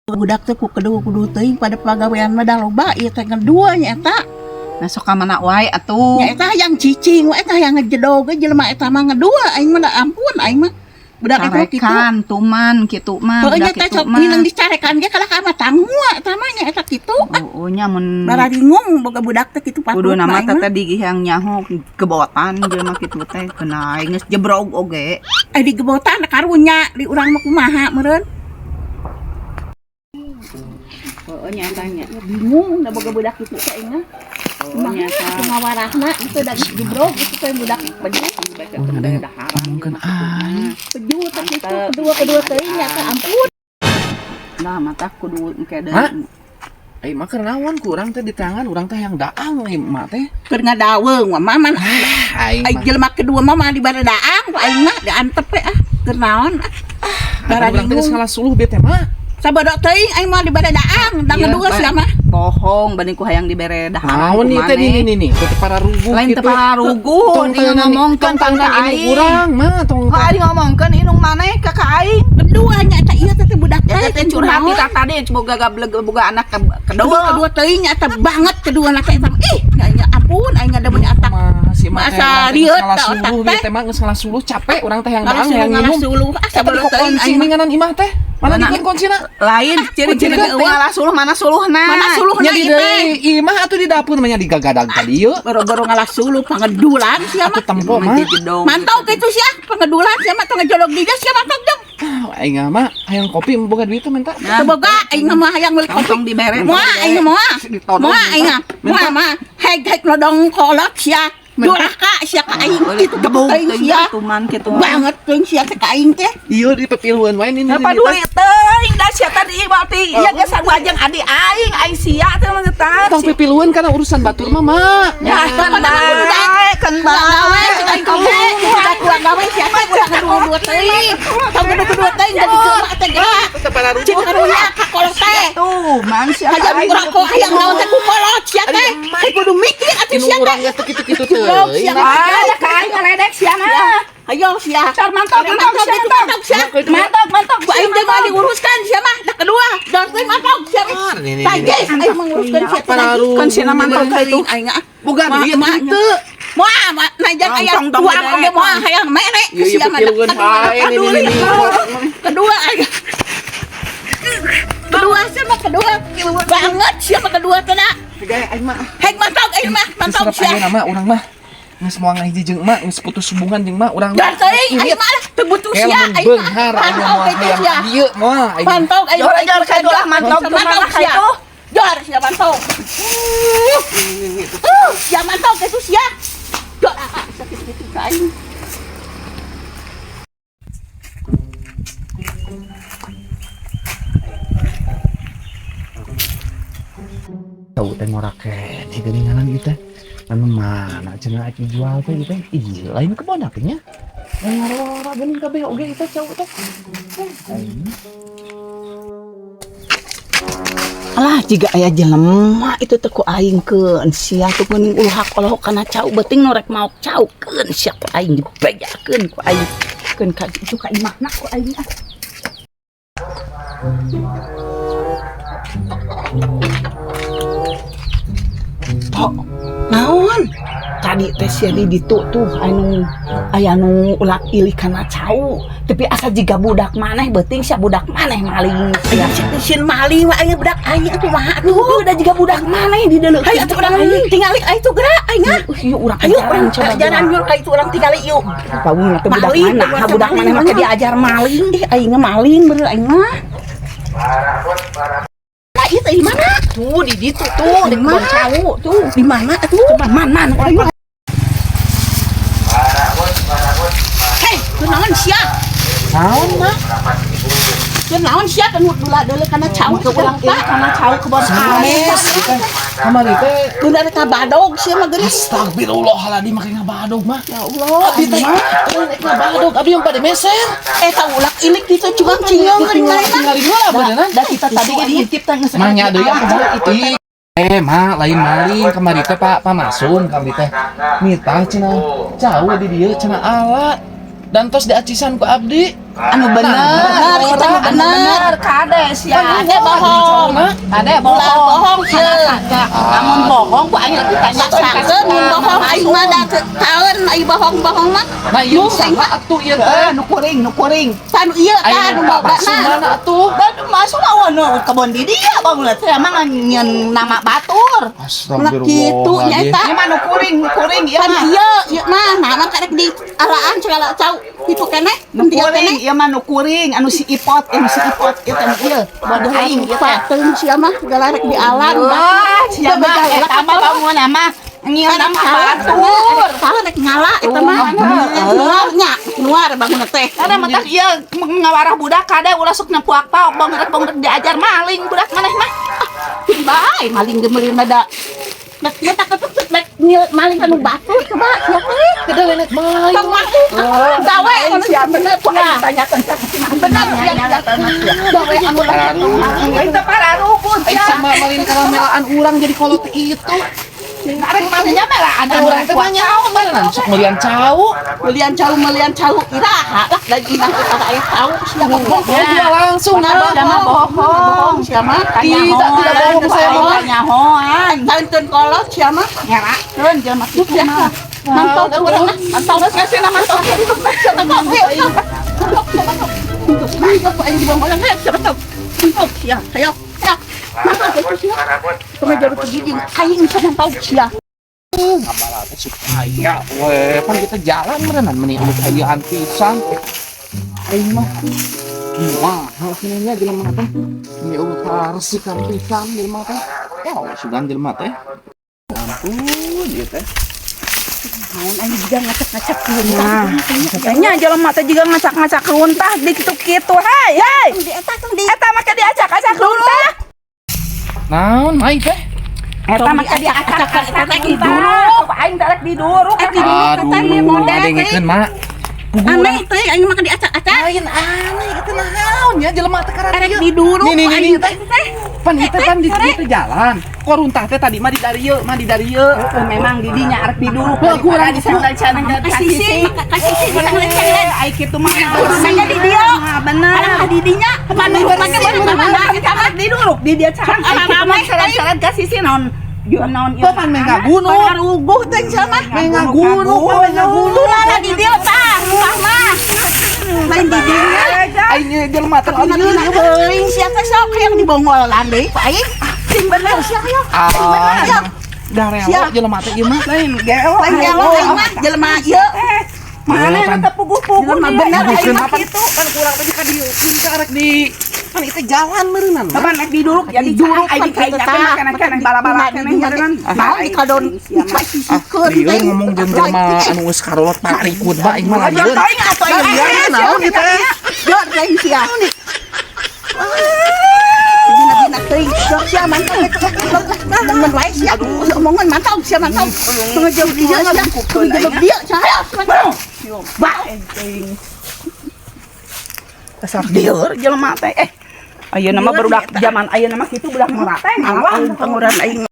Budak teh ku kedua kudu teuing pada pagawean mah da loba ieu teh ngedua nya eta. Nah, sok ka mana wae atuh. Nya eta hayang cicing we, eta hayang ngejedog ge jelema eta mah ngedua aing mah, da ampun aing mah. Budak eta kitu. Carekan tuman kitu mah. Heuh, nya budak teh kitu sok mah. mineng dicarekan ge kalah ka mah tangua eta mah nya eta kitu. Oh, nya mun Bararingung boga budak teh kitu patut. Kudu nama aing mah. teh di yang nyaho gebotan jelema kitu teh kena geus jebrog oge. Eh, di gebotan karunya di urang mah kumaha meureun. Heeh, nya eta nya. Ya, bingung da boga budak kitu teh aing mah. Oh, nya eta. Kumaha warahna itu da jebrog gitu teh budak peju. Ngomongkeun aing. Peju teh kitu kedua kedua teuing nya teh ampun. Nah, mata kudu engke Hah? deui. Eh, mah keur naon ku urang teh di tangan urang teh yang daang eh mak teh. Keur ngadaweung mah maman. Aing Ai mah. jelema kedua mah mah di daang ku aing mah diantep we ah. Keur naon ah. Urang teh geus Bararingung. ngalah suluh bieu teh mah. Sabodo teuing aing mah di daang da Iya, ngedua Pak. sia mah. Bohong bani ku hayang dibere daharan. Naon nih teh nih nih nih nih teu pararuguh Lain kitu. teu pararuguh, Tong ini ngomongkeun tong ka tangan aing. urang mah tong. Kok aing ngomongkeun indung maneh ka ka aing? Kedua nya eta ieu teh budak teh. Eta teh curhat kita tadi boga gableg boga anak Kedua kedua. kedua teuing nya eta banget kedua na teh eta. Ih, nya nya ampun aing ngadamun atak. Mah si mak teh Masa urang teh geus rieut ngalah ta otak suluh bieu teh. teh mah geus ngalah suluh capek urang teh yang Ngalah daang suluh yang ngalah minum. suluh. Ah, Eta sabodo di teuing kunci aing mah. ninganan imah teh. Mana Mana? dikeun kuncina? Lain ciri-ciri Kuncina teh ngalah suluh mana suluhna? Mana suluhna Nya di ieu teh? deui imah atuh di dapur mah nya digagadang ka dieu. Boro-boro ngalah suluh pangedulan sia mah. Atuh tempo mah. Mantau kitu sia, pangedulan sia mah tong ngejolog di dia sia mantau dong. Ah, aing mah hayang kopi boga duit teh minta. Nah, Teu boga aing mah hayang meuli kopi. Tong dibere. Moal aing moal. Ditodong. Moal aing mah. Moal mah heg heg nodong kolot sia. Duraka sia ka aing kitu Gebug teuing teuing sia. tuman kitu. Banget teuing sia teh ka aing teh. Iya di pepiluan wae nih. Apa duli teuing da sia tadi berarti ieu geus sarua jeung adi aing, aing sia teh mah teh. Tong pipiluan karena urusan batur mah mak. Ya kan bae, kan Ulah gawe bae. cek aing oge. Ulah ulah gawe sia teh ulah kedua-dua teuing. Tong kedua-dua teuing jadi jelema teh gerak. Cik karunya ka kolot teh. Tuh, man sia Hayang rokok hayang naon teh ku kolot sia teh. Teh kudu mikir atuh Inu sia teh. urang ge teu kitu-kitu Jeblok teuing. sia. Ah, ka aing ngaledek sia mah. Ayo sia. Car mantap, mantap, Mantap sia, itu mantap. mantap sia. Mantap, mantap. Ku aing teh mah diuruskan sia mah. Dah kedua, dah teh mantap sia. Ah, nih, nih, nih. Tajis aing menguruskan sia teh. Pararuguh. Kan sia mantap ka itu. Aing ah. Boga duit teu. Moal mah najan Tong, aya tong, tong, uang dibere, oge moal hayang mere Iya, iya, sia mah. pipiluan wae nih, nih, nih, nih. Kedua aing. Kedua sia mah kedua banget sia mah kedua teh da. Gaya aing mah. Hek mantap aing mah mantap Serep sia. ayeuna mah urang mah. Geus moal ngahiji jeung emak, geus putus hubungan jeung emak urang. Dar teuing aing mah teu butuh Kayak sia lamun aing mah. beunghar aing mah Mantap moal itu hayang sia. dieu moal aing. Mantap aing. Jor, jor, ka itu lah, mantap, Mantap ka sia. itu. Jor sia mantap. Sia mantap itu sia. Jor ah sakit gitu ka aing. Tahu teh ngorak keneh geuninganan ieu teh. Anu mana cenah aki jual teh ieu teh. Ih, lain kebon nya. Lain ngora geuning kabeh oge ieu teh cau teh. Aing. Alah jiga aya jelema itu teh ku aing keun sia tuh geuning uluhak olohok kana cau beuting nu rek maok cau keun sia ku aing dibejakeun ku aing keun ka itu ka imahna ku aing ah. Tok, naon? Tadi teh sia di ditu tuh anu aya nu ulak ilik kana cau tapi asa jiga budak maneh beuting sia budak maneh maling sia. Sieun maling mah aing budak aing atuh kumaha atuh. Tuh, udah juga budak maneh di deuleu. Hayu atuh urang tingali aing tuh gerak aing ah. Yuk urang Ayo ajaran urang coba ajaran yuk ka itu urang tingali yuk. Paung teh budak Maling, mana? Ha budak maneh mah teh diajar maling. Ih aing mah maling bener aing mah. Lah ieu teh di mana? Tuh di ditu tuh di kebon cau tuh. Di mana atuh? Coba man man urang. Hei, kunaon sia? Naon mah? Kunaon sia kan dula deuleu kana cau Ke urang teh kana cau kebon Sanes ieu teh. Kamari teh Tunda rek ngabadog sia mah geuning. Astagfirullahaladzim make ngabadog mah. Ya Allah, Abdi teh rek ngabadog abdi yang pada meser. Eta ulak ilik gitu cuang ciung geuning mah. Tinggalin heula beneran. Da kita tadi ge diintip teh geus. Mah nya deui apa itu teh. Eh, mah lain maling kamari teh Pak Pak Masun kamari teh. Nitah cenah cau di dieu cenah alat. Dan tos diacisan ku abdi. Anu bener. Bener, itu mah Anu bener. bener kade sia. Kade bohong. Kade Ulah bohong. bohong sia. Lamun bohong ku aing ditanyakeun. Saksakeun mun bohong aing mah da taeun ai bohong-bohong mah. Nah, ieu saha atuh ieu teh? Nu kuring, nu kuring. Tanu ieu tah Ayo nu boga masuk mah. mana atuh? Dan masuk lawan kebon di dia bangun teh emang nyeun nama batur. Ulah kitu nya eta. Ieu mah nu kuring, nu kuring ieu Pan mah. ieu ieu mah nah mah karek di alaan segala cau kitu keneh. Nu Dia kuring, keneh. ieu mah nu kuring, anu si Ipot, anu si Ipot ieu teh nu ieu. Bodoh aing ieu teh. Pateung sia mah galarek di alaan. Wah, sia mah eta mah bangun mah nyieun nama batur. Salah rek ngala eta mah. Nuar nya, nuar bangun teh. Karena matak ieu ngawarah budak kade ulah sok nempuak paok bangun diajar maling budak maneh mah. Bae maling ge meuli mah da. Nek nya tak ketut nek maling anu batur coba sia teh. Kada lenek maling. Tong maling. Gawe anu Sia bener ku aing tanyakeun bener ya. Gawe anu Aing teh pararugun Aing sia. sama malin karamelaan urang jadi kolot kitu. Arek manehnya melaan Urang teh mah nyaho mana sok melian cau. Melian cau iraha lah da imah kita aya cau sia bohong. Oh, dia langsung Sia mah bohong. Sia mah. Tidak, tidak bohong saya mah. Kanyahoan. Tantun kolot sia mah. Ngerakeun jelema kitu mah. Mantau urang lah, mantau geus ngasih lah mantau. Mantau, mantau. Mantau, aing dibongkolan heuh, siapa tahu. Mantau sia, ayo. Ya. Mantau sia. Kumaha pergi jeung aing bisa mantau sia. Ngabala teh supaya we pan kita jalan meureunan meni anu ayaan pisan. Aing mah gimana nya jelema teh? Ini eueuh karesikan pisan jelema teh. Wow, sugan jelema teh. Ampun ieu teh. Naon aing juga ngacak-ngacak runtah. Kayaknya jelema teh juga ngacak-ngacak runtah di kitu-kitu. Hei, hei. Di eta tong di Eta mah diacak-acak runtah. Naon mai teh? Eta mah diacak-acak runtah. Aing darek diduruk. Eh, diduruk Aduh, teh model teh. ngadengekeun mak. Aneh teh aing mah diacak-acak. Lain aneh itu naon ya jelema teh karena Erek diduruk Nih, nih, nih, aing nih. teh teh. Pan ieu teh pan di dieu teh jalan. Kok runtah teh tadi mah di darieu, mah di darieu. Memang didinya arek diduruk. Wah, kurang di sandal-sandal Kasih kasih Eh, ai kitu mah Urusannya di dia. Bener. Alah di dinya. Kemana rumahnya mana Kita arek diduruk di dia carang ai kitu mah syarat-syarat ka sisi naon naon Kok pan meh ngagunung? Paruguh teh sia mah. Meh ngagunung, meh ngagunung. Tuh di dia tah, rumah mah. Lain di dinya. Aing ieu jelema teh Tapi lieur. teuing sia teh sok hayang dibongolan deui ku aing. Sing bener sia hayang. Sing bener ya. Dah relo Sia. jelema teh ieu mah. Lain gelo. Lain gelo aing mah jelema ieu. Mana yang teu puguh-puguh Jelema dia, bener aing aing mah mah kitu. Pan kurang teh ka dieu ka arek di pan itu jalan meureunnan. Kapan rek diduruk jadi Diduruk aing pan kayak kitu tah. kana bala-bala keneh meureunnan. Naon dikadon sisikeun Lieur ngomong jeung jelema anu geus karolot parikut ba aing mah Aja lieur. teuing atuh aing Lieur naon ieu teh? Jor teuing sia. Dina-dina teuing sok sia mantap. Omongan wae sia. Omongan mantap sia mantap. Tengah dia sia. Tengah dia sia. Ba. Dasar lieur jelema teh. Eh, ayeuna mah barudak zaman ayeuna mah kitu budak ngora teh ngalawan Panguran aing.